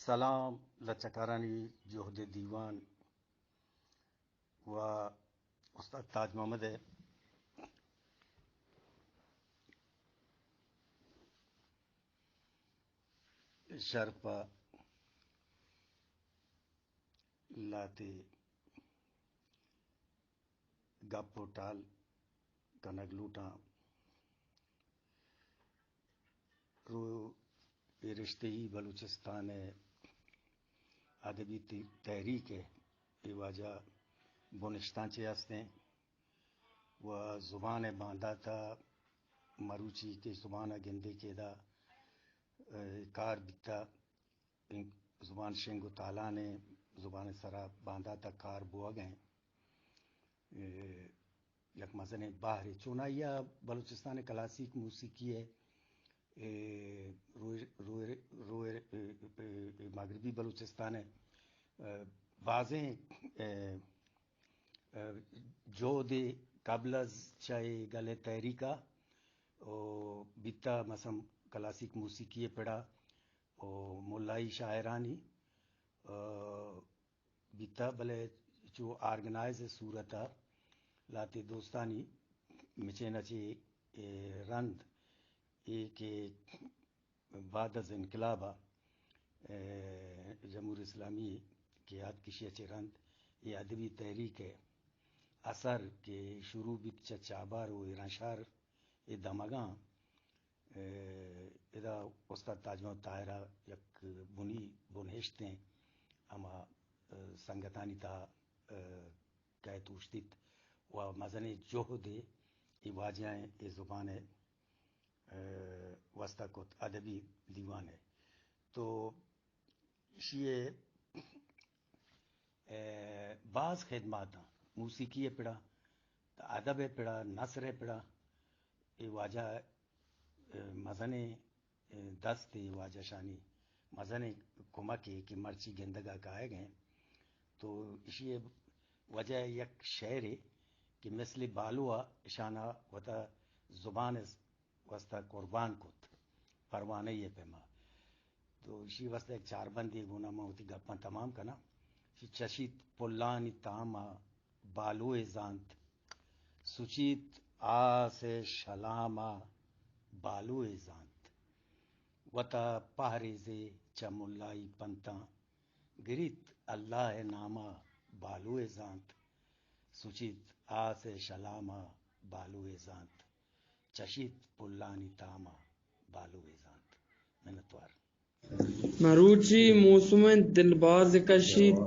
سلام، لچہ کارانی جہد ءِ دیوان و استاد تاج محمد ءِ شرپ ءَ لہتے گپ و ٹال کنگ لوٹاں۔ رو اے رشتہی بلوچستان ءِ ادبی تی-، تحریک ءِ اے واجہ بنشتاں چہ ہستیں و زبان ءِ باندات ءَ مروچی کہ زبان ءَ گندے کہ ادا، اے، کار بیتا، زبان شنگ و تالان ءِ، زبان ءِ سرا باندات ءَ کار بوگ ءَ ایں۔ اے، یک مزنیں بہرے۔ چونائی ءَ بلوچستان ءِ کلاسیک موسیقی ءِ، اے، روئے، روئے، روئے، اے، اے، اے مغربی بلوچستان ءِ، اے، بازیں، اے، اے، جہدے قبل از چہ اے گل ءِ تحریک ءَ او بیتا، مثلاً کلاسیک موسیقی ءِ پڑا او ملائی شاعرانی، اے، بیتا، بلے چو آرگنائز صورت ءَ لہتے دوستانی مچین ءَ چہ، اے، رند اے کہ بعد از انقلاب ءَ، اے، جمہوری اسلامی کہ آتک، ایشی ءَ چہ رند اے ادبی تحریک ءِ اثر کہ شروع بیت چہ چابہار و ایرانشہر ءِ دمگاں، اے، ادا استاد تاج محمد طاہر ءَ یک بنی بنہشتیں ہما، اے، سنگتانی تہا، اے، کئیت اوشتیت و مزنیں جہدے اے واجہاں اے زبان ءِ، اے، واسطہ کت، ادبی دیوان ءِ۔ تو ایشی ءِ، اے، باز خدماتاں، موسیقی ءِ پڑا، ادب ءِ پڑا، نثر ءِ پڑا، اے واجہ، اے، مزنیں، اے، دست ءِ واجہ شانی مزنیں کمکے کہ مرچی گندگ ءَ کائگ ءَ ایں۔ تو ایشی ءِ وجہ یک شعرے کہ مثل بالو ءَ اشان ءَ وتا زبان ءِ واسطہ قربان کت، پروانہ ءِ پیما۔ تو ایشی واسطہ یک چاربندے گونا من وتی گپاں تمام کناں۔ چشیت پلانی تام ءَ بالو ءَ زانت، سچیت آس ءِ شلام ءَ بالو ءَ زانت۔ وتا پہریزے چہ ملائی پنتاں، گریت اللہ ءِ نام ءَ بالو ءَ زانت۔ سچیت آس ءِ شلام ءَ بالو ءَ زانت۔ چشیت پلانی تام ءَ بالو ءَ زانت۔ منتوار۔ مروچی موسم انت دل باز کشیت،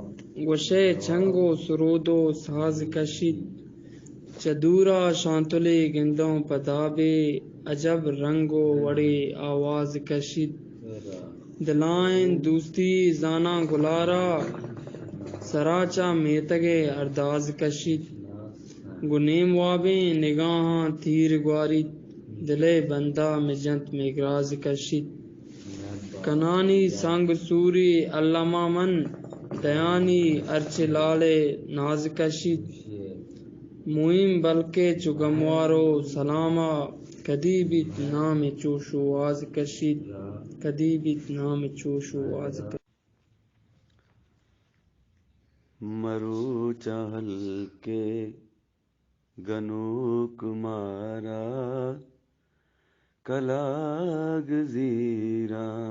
گوشئے چنگ و سرود و ساز کشیت۔ چہ دورا شانتلے گنداں پہ دابے، عجب رنگ و وڑے آواز کشیت۔ دلائیں دوستی زاناں گلارا، سرا چہ میتگے ارداز کشیت۔ گوں نیم وابیں نگاہاں تیر گواریت، دلئے بندا مجنت میگراز کشیت۔ کنانی سانگ سوری الما من، دیانی ہرچ لالئے ناز کشیت۔ موئیم بلکہ چو گموار و سلاما، کدی بیت نام چوش و آز کشیت، کدی بیت نام چوش و آز کشیت۔ مروچاں ہلکے گنوک مارا کلاگ زیراں،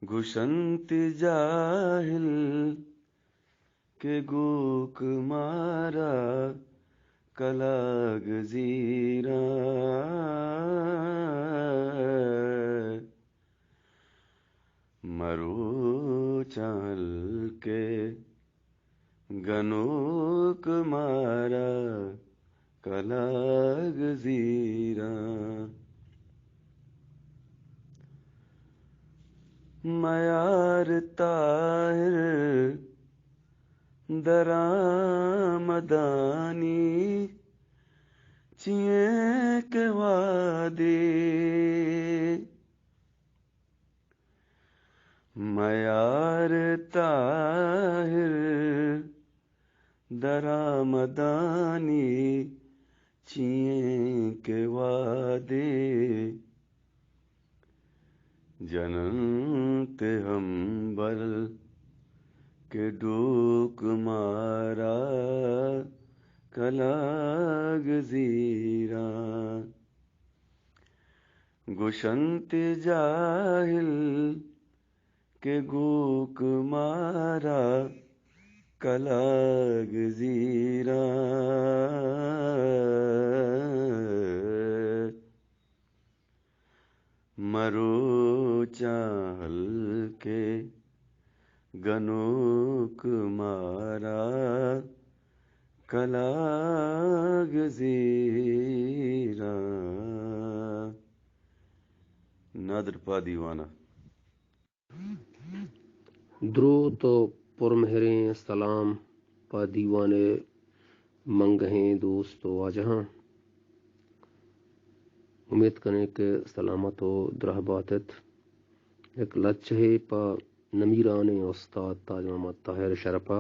گوشنت جاہل کہ گوک مارا کلاگ زیراں۔ مروچاں ہلکے گنوک مارا کلاگ زیراں۔ میار طاہر درآمدانی چیئیں کہ وہدے، میار طاہر درآمدانی چیئیں کہ وہدے، جننت ہمبل کہ ڈوک مارا کلاگ زیراں۔ گوشنت جاہل کہ گوک مارا کلاگ زیراں۔ مروچاں ہلکے گنوک مارا کلاگ زیراں۔ نادر پہ دیوان ءَ۔ دروت ءُ پرمہریں سلام پہ دیوان ءِ منگہیں دوست ءُ واجہاں۔ امیت کنیں کہ سلامت ءُ درہبات ات۔ یک لچہے پہ نمیرانیں استاد تاج محمد طاہر ءِ شرپ ءَ۔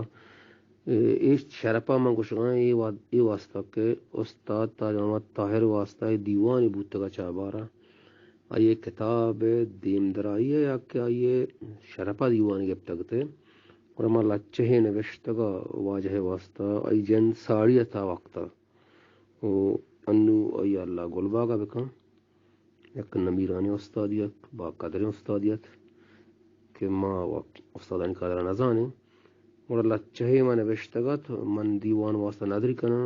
اے، اے شرپ ءَ من گوشگاں اے وا-، اے واسطہ کہ استاد تاج محمد طاہر ءِ واسطہ اے دیوانے بوتگ ءَ چہ بار ءَ آئی ءِ کتاب ءِ دیمدرائی ءَ یا کہ آئی ءِ شرپ ءَ دیوان گپتگ ات، گڑا ما لچہے نبشتگ ءَ واجہ ءِ واسطہ، آئی جند ساڑی ءَ تا وقت ءَ۔ ءُ انوں آئی ءَ اللہ گلباگ ءَ بکن۔ یک نمیرانیں استادے ات، با قدریں استادے ات کہ ما وت استادانی قدر ءَ نزانیں۔ گڑا لچہے ما نبشتگ ات، من دیوان واسطہ ندری کناں،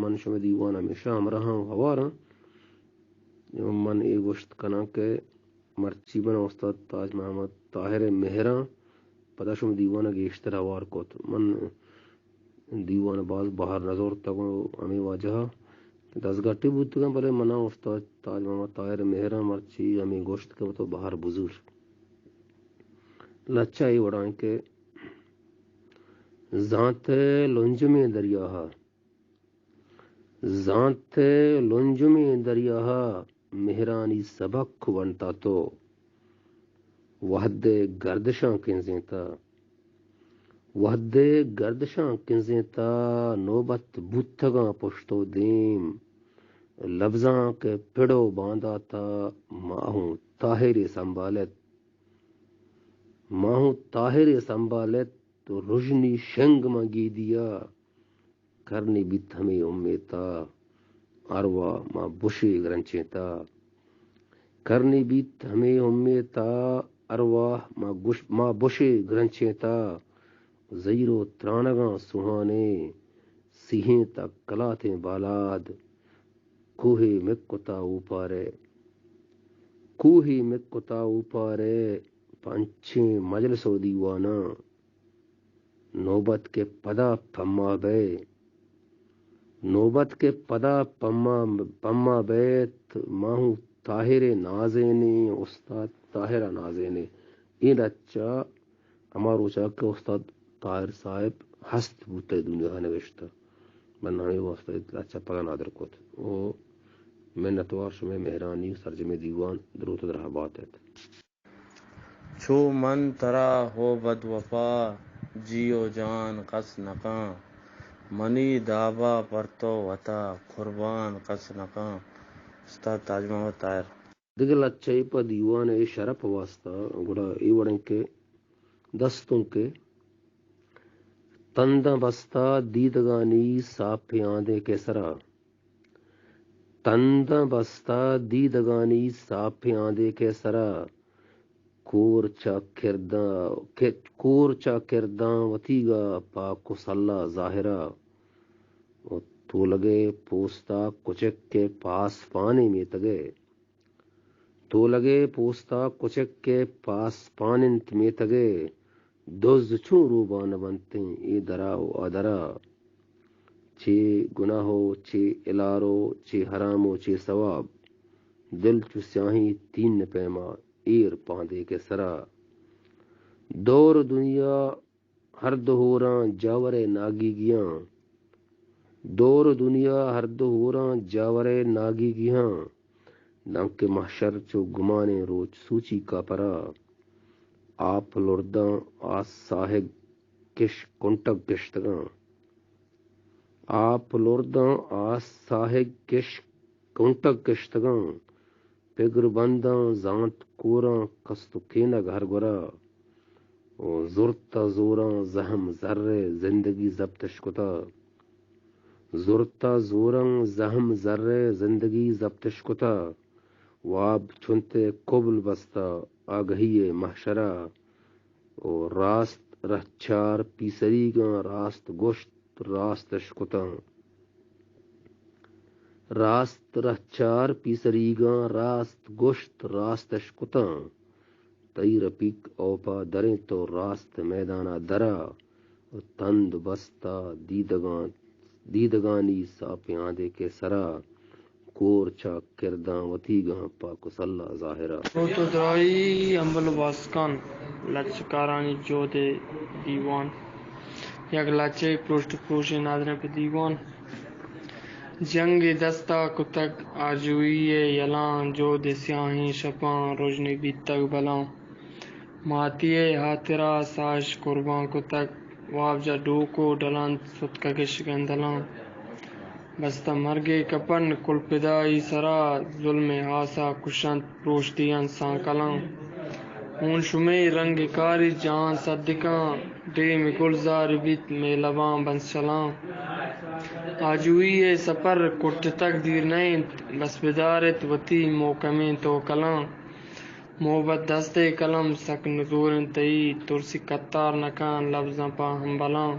من شمئے دیوان ءَ ہمیشہ ہمراہ آں ءُ ہوار آں۔ من اے گوشت کناں کہ مرچی من استاد تاج محمد طاہر ءِ مہراں پدا شمئے دیوان ءَ گیشتر ہوار کت۔ من دیوان ءَ باز بہر نزورتگ ءُ ہمے واجہ ءَ دزگٹی بوتگاں، بلے منا استاد تاج محمد طاہر ءِ مہراں مرچی ہمے گوشت کہ تو بہر بزور۔ لچہ اے وڑا ایں کہ زانت ءِ لنجمیں دریا ءَ، زانت ءِ لنجمیں دریا ءَ مہرانی سبک ونتا تو۔ وہد ءِ گردشاں کنزینتا، وہد ءِ گردشاں کنزینتا، نوبت بوتگاں پشت ءُ دیم۔ لبزاں کہ پڑ ءُ بانداتا، ماہوں طاہرے سنبھالت۔ ماہوں طاہرے سنبھالت، تو رژنی شنگ ماں گیدیا۔ کرنی بیت ہمے امیتا، ارواہ ما بشے گرنچینتا۔ کرنی بیت ہمے امیتا، ارواہ ما گش-، ما بشے گرنچینتا۔ زہیر ءُ ترانگاں سوہانے، سیہینتا کلاتیں بالاد۔ کوہے مک کتا اوپارے، کوہے مک کتا اوپارے، پنچیں مجلس ءُ دیواناں۔ نوبت کہ پدا پما بئے، نوبت کہ پدا پما، پما بئیت، ماہوں طاہر ءِ نازینیں، استاد طاہر ءَ نازینیں۔ اے لچہ ہما روچا کہ استاد طاہر صاحب ہست بوتہ دنیا ءَ نوشتہ۔ من ہمے واسطہ اے لچہ پدا نادر کت۔ او منتوار شمئے مہرانی سرجمیں دیوان، دروت ءُ درہبات ات۔ چو من ترا ہو بدوفا، جی ءُ جان کس نکاں، منی دابا پر تو وتا قربان کس نکاں۔ استاد تاج محمد طاہر۔ دگہ لچہ پہ دیوان ءِ شرپ ءِ واسطہ گڑا اے وڑیں کہ دستونکے تنداں بستہ دیدگانی ساپیں آندیکے سرا۔ تنداں بستہ دیدگانی ساپیں آندیکے سرا، کور چہ کرداں، کہ-، کور چہ کرداں وتیگا پاک ءُ سلا ظاہرا۔ ءُ تولگے پوستا کچکے پاسپانے میتگے۔ تولگے پوستا کچکے پاسپان انت میتگے۔ دز چون روباہ نہ بنتیں اے درا ءُ آ درا۔ چے گناہ ءُ چے الار ءُ چے حرام ءُ چے ثواب۔ دل چو سیاہیں تین پیما ایر پاندیکے سرا۔ دور دنیا ہر دو ہوراں جاورے ناگیگیاں۔ دور دنیا ہر دو ہوراں جاورے ناگیگیاں۔ دانکہ محشر چو گمانیں روچ سوچی کاپرا۔ آپ لرداں آس ساہگ کش کنٹگ کشتگاں۔ آپ لرداں آس ساہگ کش کنٹگ کشتگاں۔ پگر بنداں زانت کوراں کست و کینگ ہر گورا۔ و زرت ء زوراں زہم زر ء زندگی زبتش کتا۔ زرت ء زوراں زہم زر ء زندگی زبتش کتا۔ واب چنت ء کبل بستا آگہی ء محشرا۔ و راست رہچار پیسریگاں راست گوشت راستش کتاں۔ راست رہچار پیسریگاں راست گوشت راستش کتاں۔ تئی رپیک اوپا دریں تو راست میدانا درا و تند بستا دیدگاں، دیدگانی ساپیاں دے کے سرا۔ کور چہ کرداں وتیگاں پاک و سلا ظاہرا۔ روت و دراہی ہمبل و باسکان، لچکارانی جہد ء دیوان۔ یک لچہ پروشت پروشیں نادریں پہ دیوان۔ جنگ ء دستا کتگ آجوئی ء یلاں، جہد ء سیاہیں شپاں رژنے بیتگ بلاں۔ ماتی ء ہاترا ساہش قربان کتگ، وابجاہ ڈوک و ڈلانت ستکگش گندلاں۔ بستہ مرگ ء کپن کل پدائی سرا، ظلم ء آسا کشنت پروش دیان سانکلاں۔ ہون شمے رنگ کاری جہان صدقاں، ڈیم گلزار بیت مے لباں بنسلاں۔ آجوئی ء سپر کٹتگ دیر نہ انت، بس بدارت وتی محکمیں توکلاں۔ محبت دست ء قلم سک نزور انت تئی، ترسی قطار نہ کن لبزاں پہ ہمبلاں۔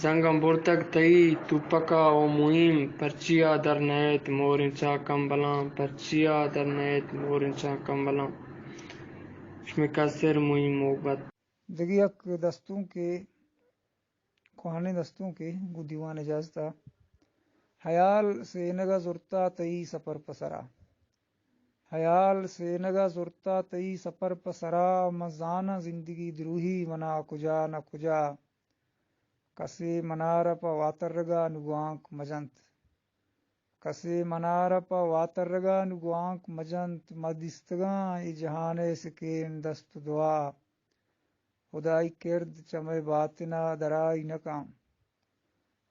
زنگاں برتگ تئی توپکا او مہیم، پرچیا در نئیت موریں چا کمبلاں، پرچیا در نئیت موریں چا کمبلاں۔ شمے کسر مہیم محبت۔ دگہ یک دستونکے، کوہنیں دستونکے گوں دیوان اجازتا۔ ہیال سینگا زرتا تئی سپر پہ سرا۔ ہیال سینگا زرتا تئی سپر پہ سرا، من زاناں زندگی دروہی منا کجا نہ کجا۔ کسے منارا پہ واترگا نگوانک مجنت۔ کسے منارا پہ واترگا نگوانک مجنت، ما دیستگاں اے جہان ء سکین دست و دعا۔ ہدائی کرد چہ مئے باتنا درائی نہ کن۔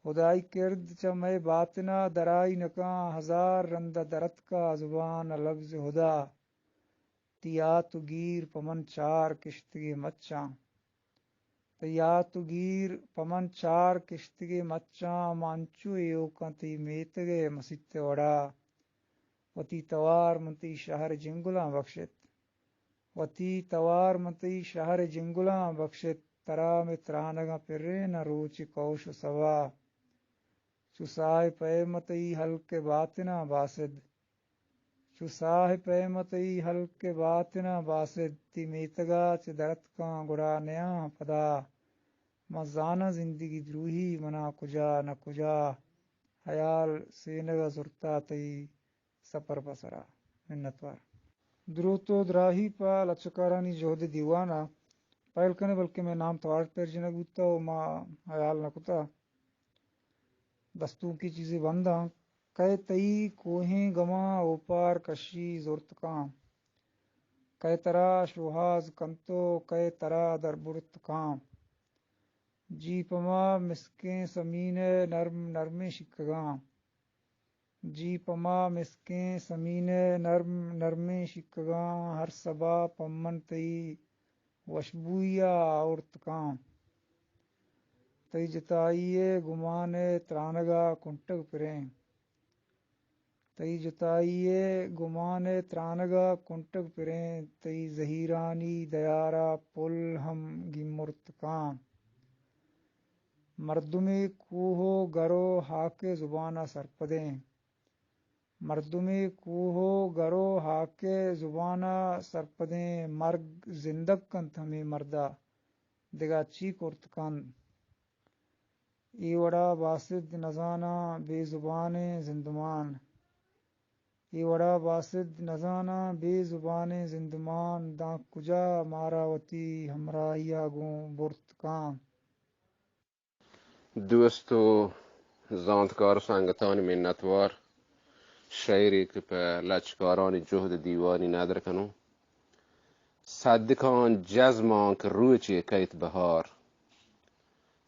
ہدائی کرد چہ مئے باتنا درائی نہ کن، ہزار رندا درتکا زبان ء لبز ہدا۔ تئی یات و گیر پہ من چار کشتگیں مچاں۔ تئی یات و گیر پہ من چار کشتگیں مچاں، ما انچو ایوکاں تئی میتگ ء مسیت ء وڑا۔ وتی توار من تئی شہر ء جنگلاں بخشت۔ وتی توار من تئی شہر ء جنگلاں بخشت، ترا مئے ترانگاں پرین ء روچ ء کوش و سبا۔ چو ساہ ء پیم ء تئی ہلک ء باتناں باسد۔ چو ساہ ء پیم ء تئی ہلک ء باتناں باسد، تئی میتگا چہ درتکاں گڑا نیاں پدا۔ من زاناں زندگی دروہی منا کجا نہ کجا۔ ہیال سینگ ء زرتا تئی سپر پہ سرا۔ منتوار۔ دروت و دراہی پہ لچکارانی جہد دیوان ء۔ پہل کنے بلکہ مئے نام توار پر جنگ بوتا و ما ہیال نہ کتا۔ دستونکی چیزے بنداں۔ کئے تئی کوہیں گماں اوپار کشی زرت کاں۔ کئے ترا شوہاز کنت و کئے ترا دربرت کاں۔ جی پما مسکیں سمین ء نرم نرمیں شکگاں۔ جی پما مسکیں سمین ء نرم نرمیں شکگاں، ہر سبا پمن تئی وشبوئی ء آورت کاں۔ تئی جتائی ء گمان ء ترانگ ء کنٹگ پریں۔ تئی جتائی ء گمان ء ترانگ ء کنٹگ پریں، تئی زہیرانی دیار ء پل ہم گیمرت کاں۔ مردمے کوہ و گر و ہاک ء زبان ء سرپدیں۔ مردمے کوہ و گر و ہاک ء زبان ء سرپدیں۔ مرگ زندگ کنت ہمے مرد ء، دگہ چی کرت کنت؟ اے وڑا باسد نزاناں بے زبانیں زندمان۔ اے وڑا باسد نزاناں بے زبانیں زندمان، داں کجا مارا وتی ہمراہیا گوں برت کاں۔ دوست و زانتکار و سنگتانی منتوار، شعرے کہ پہ لچکارانی جہد دیوانی ندر کنوں۔ صدقاں جزماں کہ روچے کئیت بہار۔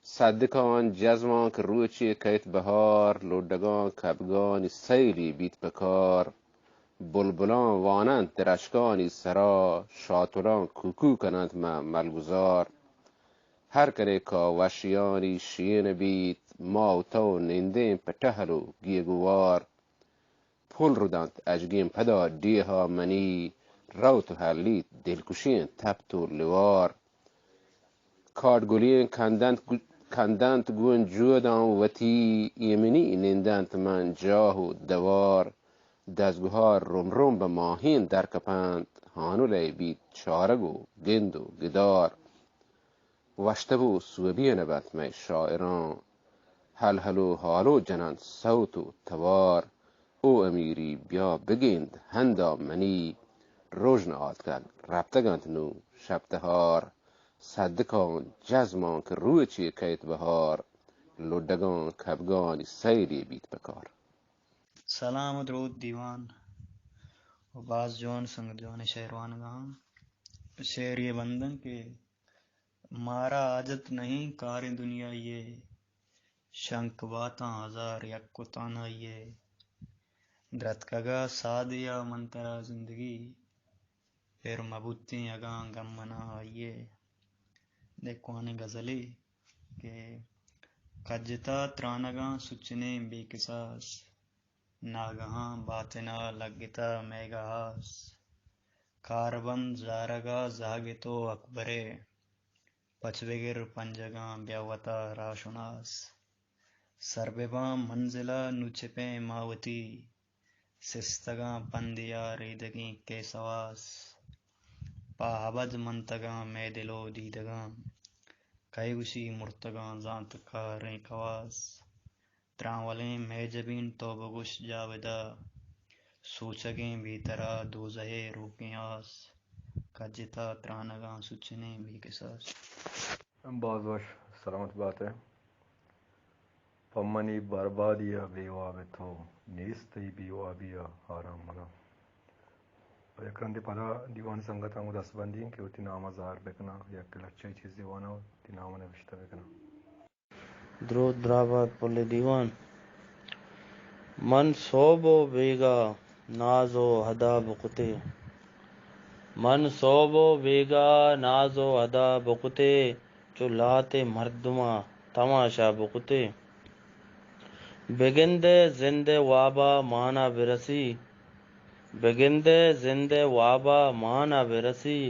صدقاں جزماں کہ روچے کئیت بہار، لڈگاں کبگانی سیلی بیت پہ کار۔ بلبلاں واننت درچکانی سرا، شاتلاں کوکو کننت ماں ملگزار۔ ہر کرے کاوشیانی شین بیت، ما و تو نندیں پہ ٹہل و گیگ و وار۔ پل ردنت اژگیں پدا ڈیہا منی، روت و ہلیت دلکشیں تپت و لوار۔ کاڈ گلیں کندنت، کندنت گوں جوداں وتی، ایمنی نندنت من جاہ و دوار۔ دزگوہار رم رم بہ ماہین درکپنت، ہانلئے بیت چارگ و گند و گدار۔ وشتب و سوبی نبنت مئے شاعراں، ہل ہل و ہالو جننت سوت و توار۔ او امیری بیا بگند ہندا منی، روژن آتکگ رپتگنت نوں شپ تہار۔ سدکاں جزماں کہ روچے کئیت بہار، لڈگاں کبگانی سیلے بیت پکار۔ سلام و درود دیوان و باز جوان سنگت جوانیں شعر وانگا ہاں۔ شعر یہ بندن کہ مارا حاجت نہیں کاریں دنیائیے، شنک باتاں ہزار یک و تانائیے۔ درتکگا سادیا من ترا زندگی، پر مبوتیں اگاں گم منا آئیے۔ دے کوانیں غزلے کہ کجتا ترانگاں سچنیں بے کساس، ناگہاں باتنا لگتا مئے گہاس۔ کاربند زارگا زہگ تو اکبرے، پچ بگر پنجگاں بیا وتا راہ شناس۔ سر بباں منزلا نوں چپیں ما وتی، سستگاں پندیا ریدگیں کیس و آس۔ پہ ابد منتگاں مئے دل و دیدگاں، کئے گوشی مرتگاں زانت کاریں کواس۔ ترانولیں مئے جبین تو بگوش جاودا، سوچگیں بے ترا دوزہے روکیں آس۔ کجتا ترانگاں سچنیں بے کساس۔ باز وش، سلامت بات ئے۔ پہ منی بربادی ءَ بے واب ئے تو، نیست تئی بے وابی ءَ آرام منا۔ پہ یک رندے پدا دیوان سنگتاں گوں دست بندی ایں کہ وتی نام ءَ ظاہر بکناں، یک لچہ چیزے واناں، وتی نام ءَ نبشتہ بکناں۔ درود دراہ بات پل دیوان۔ من سہب و بیگاہ ناز و ادا بکتے۔ من سہب و بیگاہ ناز و ادا بکتے، چو لہتے مردماں تماشا بکتے۔ بگندئے زندئے وابا مانا برسی، بگندئے زندئے وابا مانا برسی،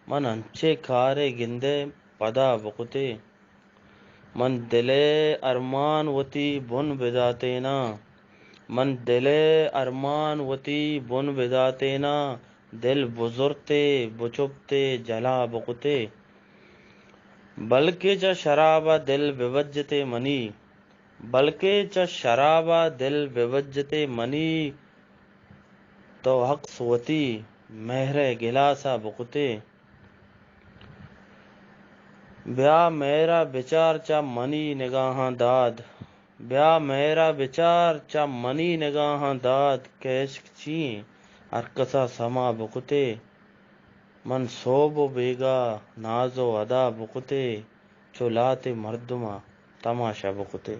من انچیں کارے گندئے پدا بکتے۔ من دل ءِ ارمان وتی بن بداتیناں، من دل ءِ ارمان وتی بن بداتیناں، دل بزرتے، بچپتے، جلا بکتے۔ بلکیں چہ شراب ءَ دل ببجتے منی، بلکیں چہ شراب ءَ دل ببجتے منی، تو عکس وتی مہر ءِ گلاس ءَ بکتے۔ بیا مہر ءَ بچار چہ منی نگاہاں داد، بیا مہر ءَ بچار چہ منی نگاہاں داد، کہ عشق چی ایں ہرکس ءَ سما بکتے۔ من سہب و بیگاہ ناز و ادا بکتے، چو لہتے مردماں تماشا بکتے۔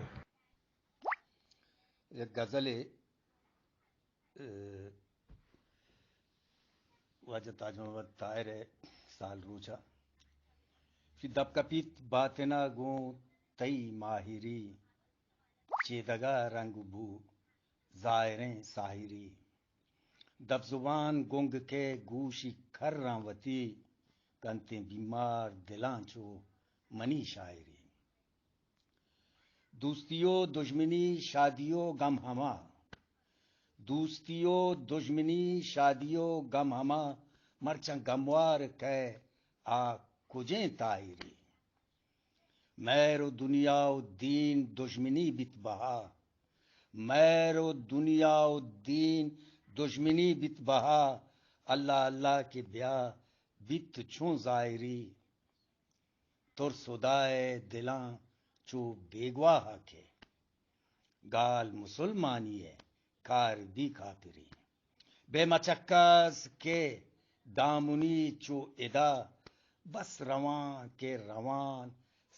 یک غزلے، اے، واجہ تاج محمد طاہر ءِ سال روچ ءَ کہ دپ کپیت باتن ءَ گوں تئی ماہری، چیدگ ءَ رنگ بو ظاہریں ساحری۔ دپ زبان گنگ کہ گوشی کراں وتی، کنتیں بیمار دلاں چو منی شاعری۔ دوستی و دژمنی، شادی و غم ہما، دوستی و دژمنی، شادی و غم ہما، مرچاں غموار کئے آ کجیں طاہری۔ مہر و دنیا و دین دژمنی بیت بہا، مہر و دنیا و دین دژمنی بیت بہا، اللہ اللہ کہ بیا بیت چون ظاہری۔ ترس ہدا ءِ دلاں چو بیگواہ ءَ کہ، گال مسلمانی ءِ کار بی کافری۔ بے مچکاس کہ دامنی چو ادا، بس روان کہ روان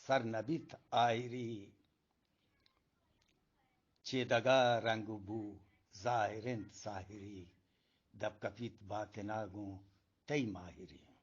سر نبیت آہری۔ چیدگ ءَ رنگ بو ظاہر انت ساحری، دپ کپیت باتنا گوں تئی ماہریں۔